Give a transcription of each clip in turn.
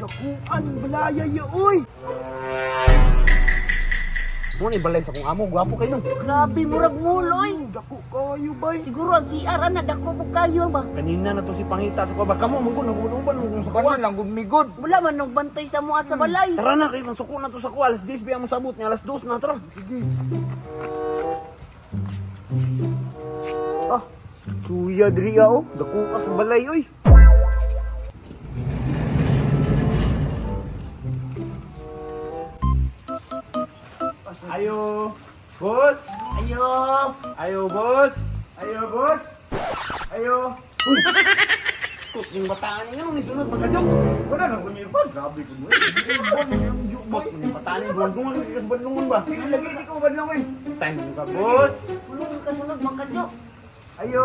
Dakuan balaya ya oy. Mo ni balay sa kong amo, gwapo kayo no. Grabe, murag muloy. Dako kayo bay. Siguro ang CR ana dako po kayo ba. Kanina na to si pangita sa kuwa ba kamo man ko nagunuban mo kung sa kuwa. Kanan lang gumigod. Wala man nung bantay sa mua sa balay. Tara na kayo nang na to sa kuwa alas 10 biya mo sabot ni alas 2 na tara. Sige. Ah, suya diri ah, oh. Dako ka sa balay oy. Ayo, boss. Ayo. Ayo, boss. Ayo, boss. Ayo. Uy. Kut ning bataan niyo ni sunod magkadyo. Wala na kunyuban. Grabe ko mo. Kut ning bataan ni buwan ko badlungon ba? Lagi di ko badlong eh. Time ka, boss. Ulong ka sunod mga kadyo. Ayo.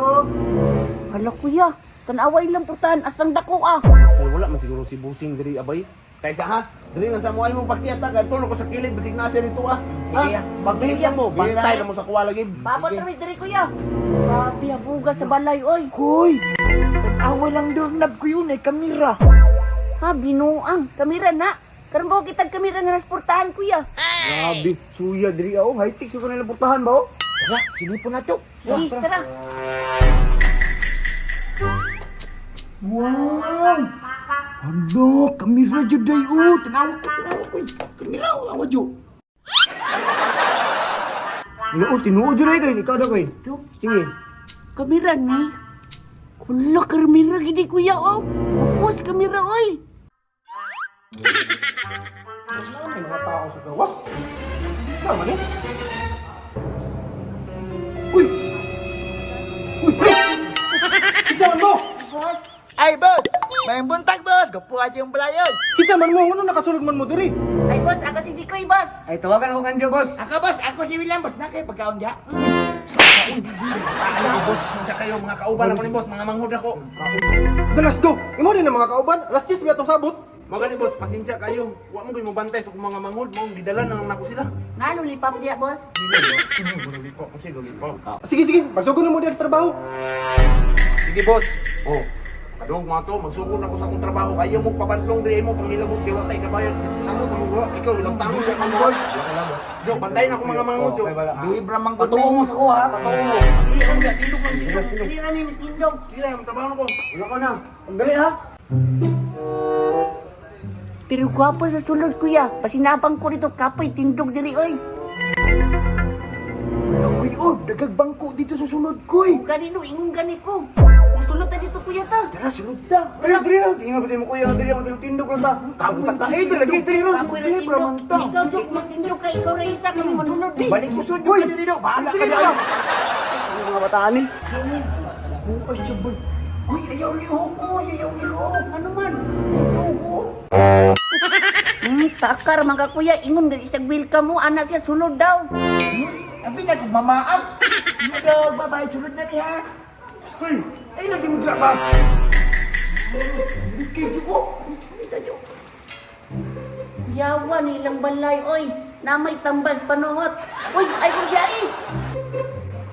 Hala kuya, tanaway lang putahan asang dako ah. Pero wala man siguro si Busing diri abay. Kaysa ha, diri lang sa mo ay mo pakyata kay tulo ko sa kilid basig na siya dito ah. Sige, Ha? Pagbihit lang mo, Sige, bantay ah. na mo sa kuwa lagi. Papa trami diri kuya. Grabe habuga sa balay oy. Koy. Tanawa lang doorknob ko yun ay kamera. Ha binuang kamera na. Karon ba kitag kamera nga nasportahan kuya? Grabe, suya diri ah, oh. High-tech sa kanila portahan ba oh? Tara, silipon na to. Sige, tara. Wow! Hala, kamera jud day oh. Tanawa ko, tanawa ko. Kamera oh, awa jo. Wala, oh, tinuod dyan ay kay. Ikaw daw kay. Sige. Kamera ni. Hala kamera gidi kuya oh. Upos kamera oy. May mga tao sa gawas. Isa man eh. Uy! Uy! Uy! Kinsa man mo? Boss, Ay, boss! May buntag, boss! Gapo aja yung balayon! Kinsa man mo? Ano nakasulod man mo diri? ay boss, ako si Dikoy boss. Ay, tawagan ako kanjo, boss. Ako, boss! Ako si William, boss! Na kayo pagkaon diya? Ano boss, pasensya kayo mga kauban ako ni boss, mga manghod ako. Dalas do. Imo din ang mga kauban. Alas 10 biya tong sabot. Mga ni boss, pasensya kayo. Wa mo kayo mobantay sa akong mga manghod, mo gidala na lang nako sila. Ngano lipap diya boss? Lollipop, kasi lollipop. Sige, sige. Pagsugod na mo diha sa trabaho. Sige boss. Oh. Kadong mga to, magsugod ako sa akong trabaho. Ayaw mo pabantlong diri mo panghilabot kay wa tay kabayad. Samot ang gawa. Ikaw ilang tangon ka mo. Jo, bantayan ako mga manghod jo. Bihibra mang good Patuo mo sa kuha, ha? Patuo mo. Dili lang diya, tindog lang tindog. Dili ra ni tindog. Sige lang, trabaho ko. Wala ko na. Ang dali, ha? Pero gwapo sa sulod kuya. Pasinabang ko rito kapoy tindog diri oy. Wala koy oh, dagag bangko dito sa sulod koy. Kung gani no, ingon gani ko. Musulod ta dito kuya ta. Tara, sulod ta. Ay, dali na. Ingat ba tayo mo, kuya? Dali ako, tindog lang ta. Kapunta ta. Ay, dali, dali na. Kapoy ra Hindi, tindog. bramanta. Ikaw dok magtindog ka, ikaw ra isa kami manunod di. Balik ko sundo ka dito! Bahala ka Dali dito! na. Ang mga bataan eh. Bukas sa bal. Uy, ayaw lihok ko, ayaw lihok. Ano man? Ito ko. Takar man ka kuya, ingon gani isag welcome mo anak siya sulod daw. Abi na kung mamaang! Ano daw, babay, sulod na niya! Stoy! Ay, lagi mo dira ba? Hindi kayo, oh. Hindi kayo. Yawa nilang balay oy. Namay tambas panuhot. Uy, ay kong biyai.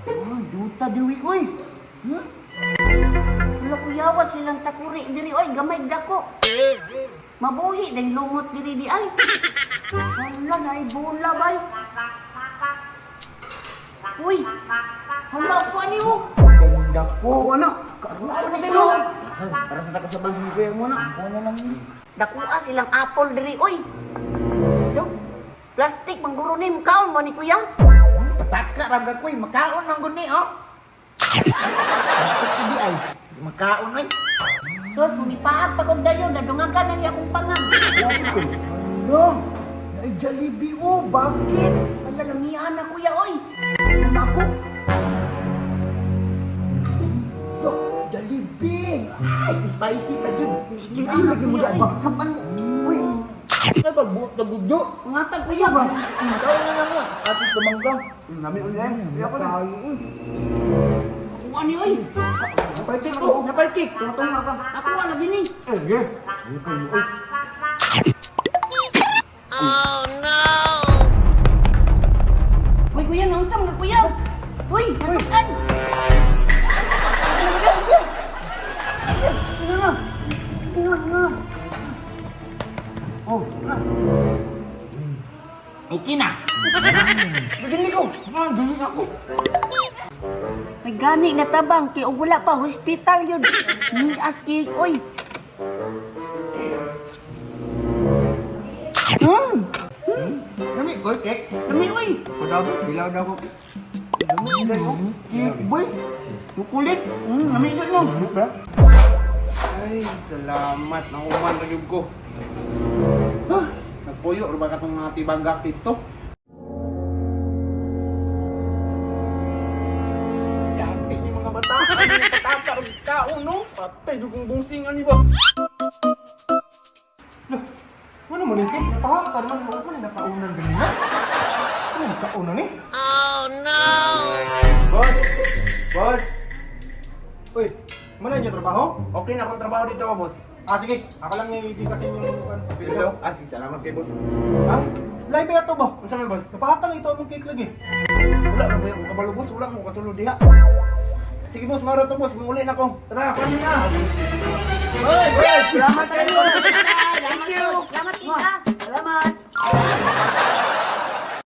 Ah, duta diwi, uy. Hmm? Wala kuyawa silang takuri diri oy, gamay dako. Mabuhi dahil lumot diri di ay. Hala na bola bay. Uy. Hala ko ani mo. Ganda ko. Oo, anak. Karoon Ano ka ka tayo? Para sa takasabang sa kuya mo na. Ako na lang yun. Dakuha silang apple diri oy. Do. Plastic mangguro ni kaon mo ni kuya. Pataka ram ka koy! Makaon lang gud ni, oh! Basta di ay! Makaon, oy! Sos kung ipaag pa kog dayon nadungagan na niya akong pangam. Hala, ay Jollibee, oh. Bakit? Hala lamian na kuya oy. Nako. Look, Jollibee. Ay, spicy pa dyan! Sige, ay, lagi mo dyan. Baka Sampan mo. Uy. Ay, pagbuot na gudyo! Pangatag kuya ba? Ikaw na lang mo! Ati tumanggang! Nami ulit eh. Kuya ko na. Tayo, uy. Kuha ni oy. Napaltik ko! Napaltik! Tunga ka. Nakuha lagi ni. Eh, sige. Ano kayo, oy. Uy, kuya, naunsa mga kuya? Uy, natukan! Nga na. Nga, nga. Okay na. Dili ko. Ah, dili ako. May gani na tabang kay og wala pa hospital yun. Nias kay oy. Lami, gold cake. Lami oy. Padabi, bilaw na ako. Cake boy. Chocolate. Lami yun no. Ay, salamat. Nahuman na yun ko. Huh? Nagpuyo, or baka itong mga tibanggak dito? Yante ni mga bata. Ano yung pataka? Ang kaon, no? Patay, dugong bungsingan ni ba? Ano man ito? Pahakan man mo ko ni nakaunan ganina. Ano nakaunan ni? Boss! Boss! Uy, mana inyo trabaho? Okay na akong trabaho dito, boss. Ah, sige. Ako lang ni kasi yung kan. Sige, ah, sige, salamat kay boss. Ha? Live ba ito ba? Unsa man, boss? Napahakan ito among cake lagi. Wala na ba yung kabalo, boss? Wala mo kasulod diha. Sige, boss, maro to, boss. Muli na ko. Tara, pasin na. Salamat kayo. Thank you. Salamat tita.